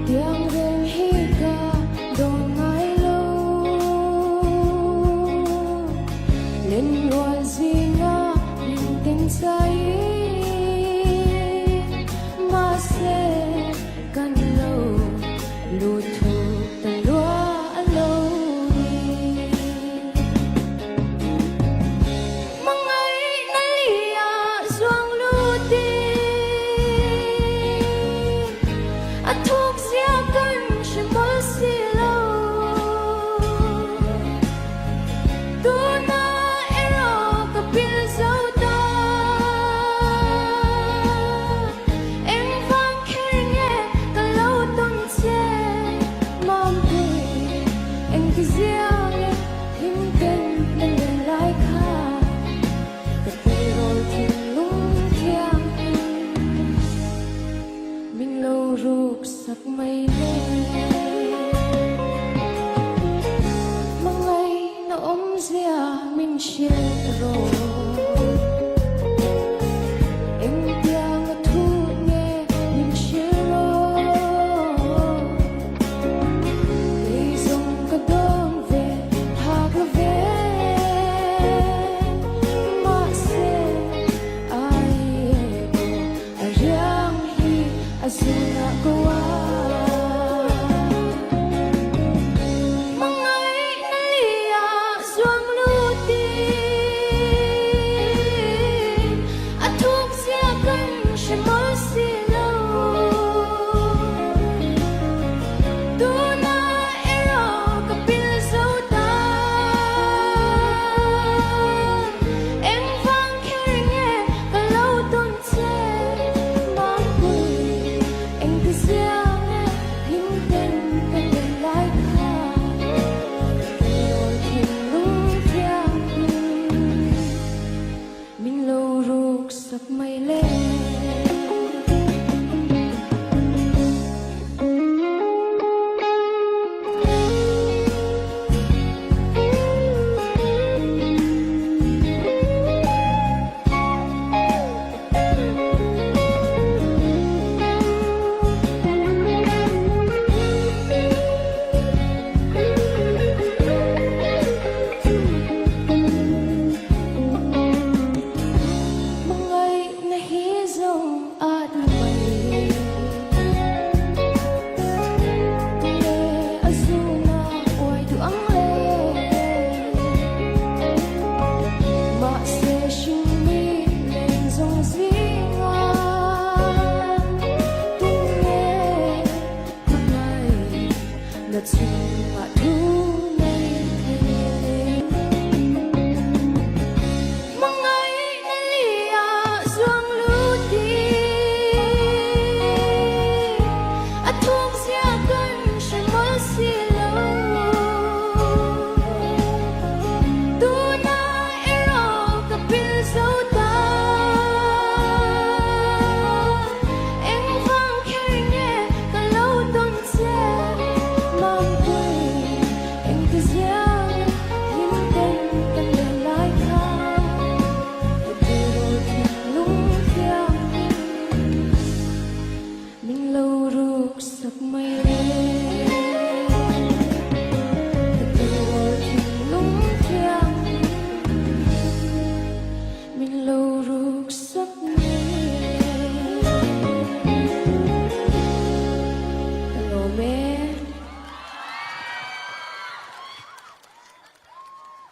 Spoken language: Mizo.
Tiang reng hi ka dawn ngai lo. Lenrual zinga min tin chai mahse kan lo lut thuk ta lua a lo ni. Hmangaihna lia zuang lut in a thuk zia kan hre mawl si lo. Tuna erawh ka pil zo ta. Engvang kher nge ka lo tawn che Mampui engtizia nge Him ten na len lai kha ka tleirawl thinlung thiang in min lo ruk sak mai le. Hmangaihna awmzia min hrilh rawh. Engtiang a thu nge min hrilh rawh. Kei zawng ka dawn ve thak lo ve Mahse ai emaw a riang hi a zunah ko a Hmangaihna lia zuang lut in a thuk zia kan hre mawl si lo. Tuna erawh ka pil zo ta. Engvang kher nge ka lo tawn che Mangpui engtizia nge him ten ka len lai kha ka tleirawl thinlung thiang in min lo ruk sak mai le. Hmangaihna hi zawng a ti mai. Tunge a zuna uai duh ang le? Mahse hringmi leng zawng zinga tunge hmangaihna chu?